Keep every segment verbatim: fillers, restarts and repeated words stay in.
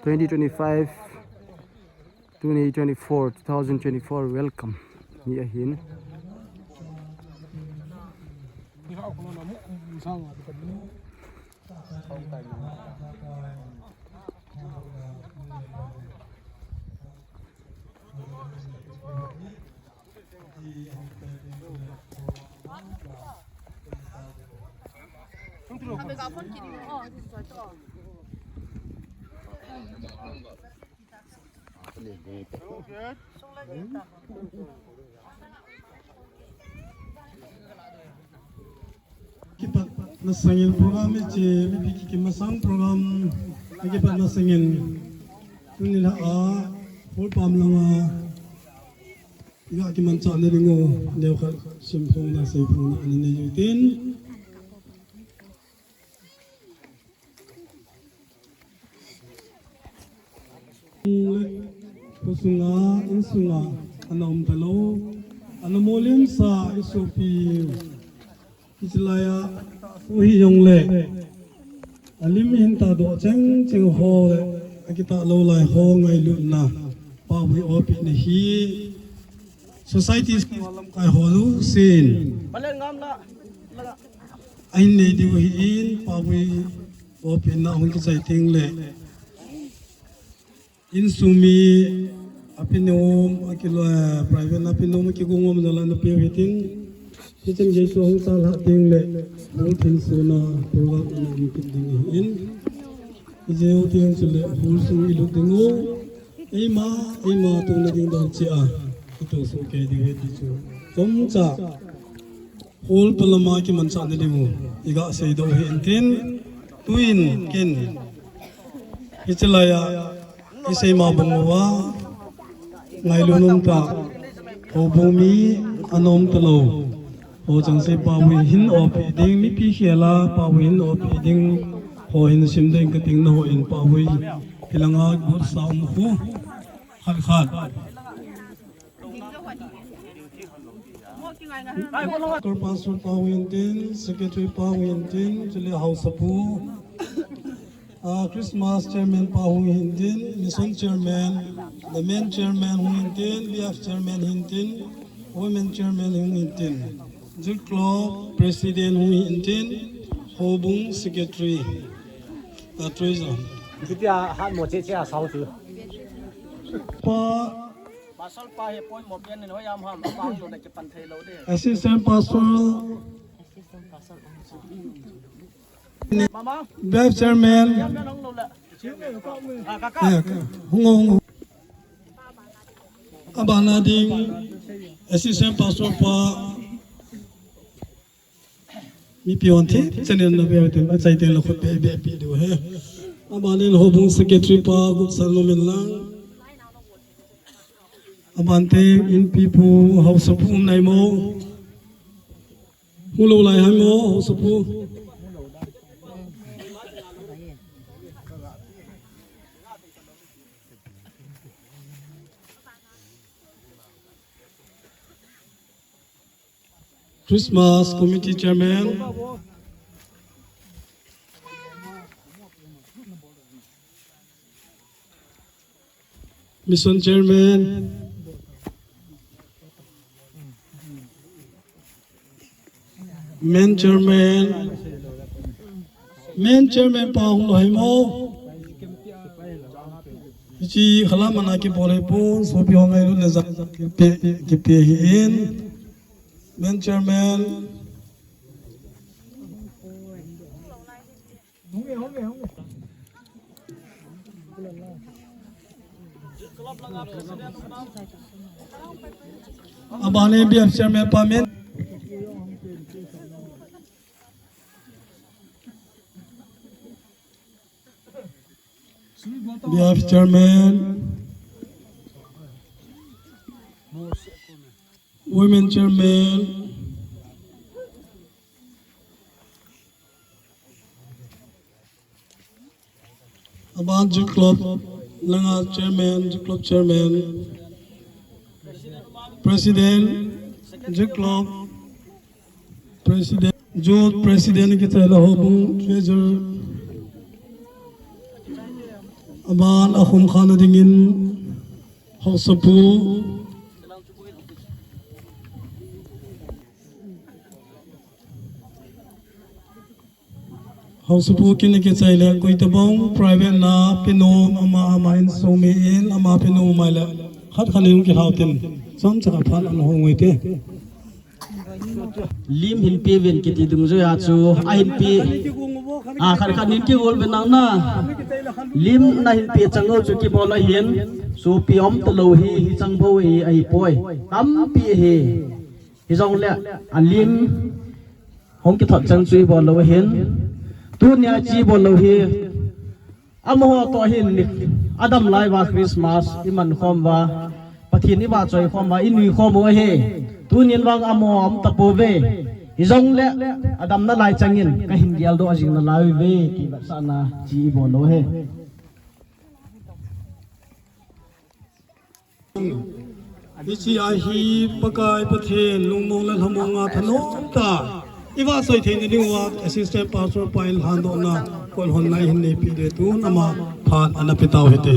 Twenty twenty-five, twenty twenty-four, two thousand twenty-four, welcome. Ni ahin. Kipat masangin program ichi, mipi kikim masang program, kipat masangin, tuni la a, full pam langa, iga kimanchah na dingu, neo khat, sim phong na, sei phong na, ani nei utin. Khusunga, insunga, ana um talou, ana molimsa, isopi, ichilaiya, uhi jongle, alim hin tadoh cheng cheng ho, akitah lou lai ho ngailutna, Pauvui opina hi, society lamkai ho lu sin. Ahin nei diu ahin, Pauvui opina hung kichai teng le. Insung mi, apinom, akilo, eh, private na apinom, akigong um na la na peo hitin. Hitin Jesu hung chalhah teng le, hung thin suna, program ana um kit ding ahin. Ijeu teng chule, hul sung ilut dingu. Eima, eima tuna ding dong chia. Itu sung kei ding hiti chu. Chomcha. Hall palama kimanchah na dingu, iga seidoh u hitin, tuin ken. Hichilaiya, isei ma bang uva, ngailu nom ta, houbung mi anom talou. Ho chang se Pauvui hin opi ding, mipi khela Pauvui hin opi ding, ho hin sim ding kating na ho in Pauvui, hilanga got sa um khu, khat khat. Pastor, Pastor Pau hintin, Secretary Pau hintin, chule Haosapu. Ah, Christmas Chairman Pau hintin, Mission Chairman, the main Chairman hintin, B F Chairman hintin, Women Chairman hintin, Youth Club President hintin, Houbung Secretary, ah, Treasurer. Kitia hat mo che che a sao chu. Pa Pastor pa he point mo pian nin hoiya ham, apang lou na kipan thei lou de. Assistant Pastor. Mama. Vice Chairman. Chairman hung lou le. Ah, kaka. Eh, hung, hung. Abana ding. Assistant Pastor pa. Mipi hon thi, channel na veu tin, achai tin la khut be, be pi diu he. Abanin Houbung Secretary pa, gut sal nom in lang. Abante, in pi pu, Haosapu um nai mo. Hung lou lai ham mo, Haosapu. Christmas Committee Chairman, Mission Chairman, Main Chairman, Main Chairman pa hung lou hai mo. Hichi khala mana kibol hai pon, sopi hung hai lou le ja kipe, kipe hi in. Main Chairman. Abane B F Chairman pa Main. B F Chairman, Women Chairman, aban Youth Club langa Chairman, Youth Club Chairman, President, Youth Club President. Youth President kiti le Houbung Treasurer, aban akhum khana dingin Haosapu, Haosapu kini kichai le, koitabang private na pinu ama ama in sumi in ama pinu mai le, khat khat in kihau tin, chomcha phat ana hong ui te. Lim hin pe ven kiti dungjuia chu, a hin pe, a khat khat in kigol ve nang na. Lim na hin pe chang u chu kibol a hin, sopi um talou hi, hi chang bou hi, ahi poi. Tampi hi. Hijongle, a lim hong kithot chang chu ibol lou hin. Tunia chu ibol lou hi. Amaho toh hin ni, adam lai uva Christmas iman khom uva, Pathen ivahchoi khom uva, inui khom u ahi. Tunin vang amaho um tapouve. Hijongle, adam nalai changin, kahin geldoh jing nalai uve, ti vetsahna chu ibol lou hi. Hiche a hi Pakai Pathen lungmong le lhamong a thanom tah a ivahchoi theina diuva Assistant Pastor pa in lhandohna, koihonna ihin neipi le tun ama phat ana pe tau hite.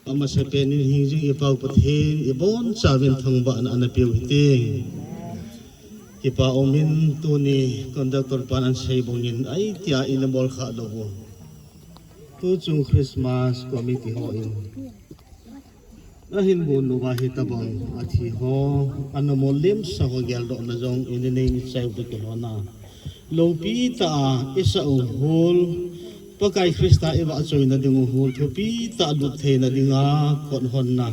Amasapen in hingjing i Pau Pathen, ibonchauvin thangvahna ana peu hite. Kipa umin tuni conductor pan ahin sei bangin, ahi tia ina bolkhah lou u. Tuchung Christmas committee hon ahin bol uva hitabang athi ho, ana molem sa ho geldohna jong ina nei chai u kilhonna. Loupi tah a isah u hol, Pakai Christa ivahchoina ding u hol, thupi tah a lut theina dinga kot honna.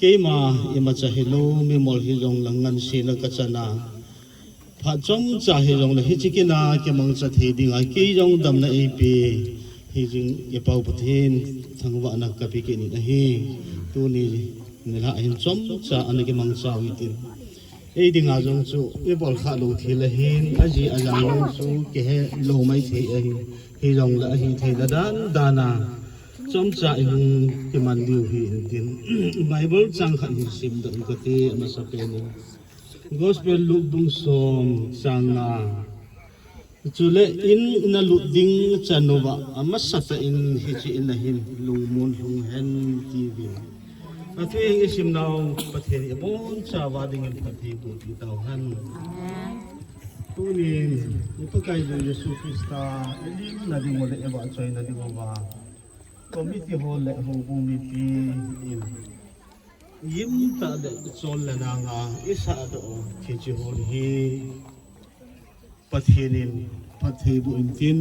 Keima imacha hilou, mimol hijongle ngansena kachana. Phat chomcha hijongle hiche kin a kimangcha thei dinga kei jong damna eipe. Hijing i Pau Pathen thangvahna kape kit in ahi. Tuni nilhah hin chomcha ana kimangcha u hitin. Ei dinga jong chu ibolkhah lou thil ahin, aji ajang jong chu kihe lou maithei ahi. Hijongle ahitheina dan dan a chomcha ihung kiman diu hi intin. Bible chang khat hin simdoh inge kati, amasapen in Gospel Luke bung som chang nga. Chule in nalut ding chan uva amasatah in hiche in a hin lungmon lhung hen tiuvin. Athu isim nau Pathen in ibonchauva dingin phatthei boh peh tauhen. Tunin i Pakaiyu Jesu Christa ilimna ding u le ivahchoina ding uva committee ho le houbung mipi in gimtah le chol le nanga isahdoh u hiche hol hi Pathen in phatthei boh intin.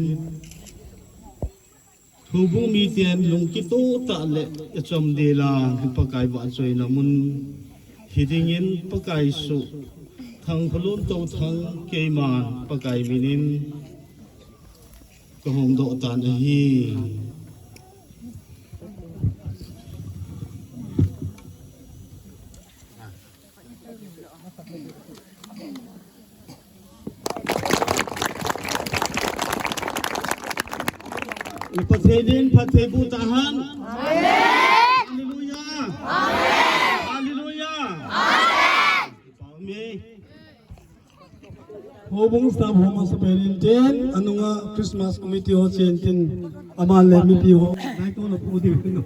Houbung miten lungkitoh tah le ichamdel a Pakai vahchoina mun hidingin Pakai soh Thangkholun Touthang keima Pakai minin kahongdoh tan ahi. Pathen in phatthei boh tahen. Amen. Hallelujah. Amen. Hallelujah. Amen. Houbung staff ho amasapen in tin, anunga Christmas committee ho chen tin, aban le mipi ho. Dai to na pu di no.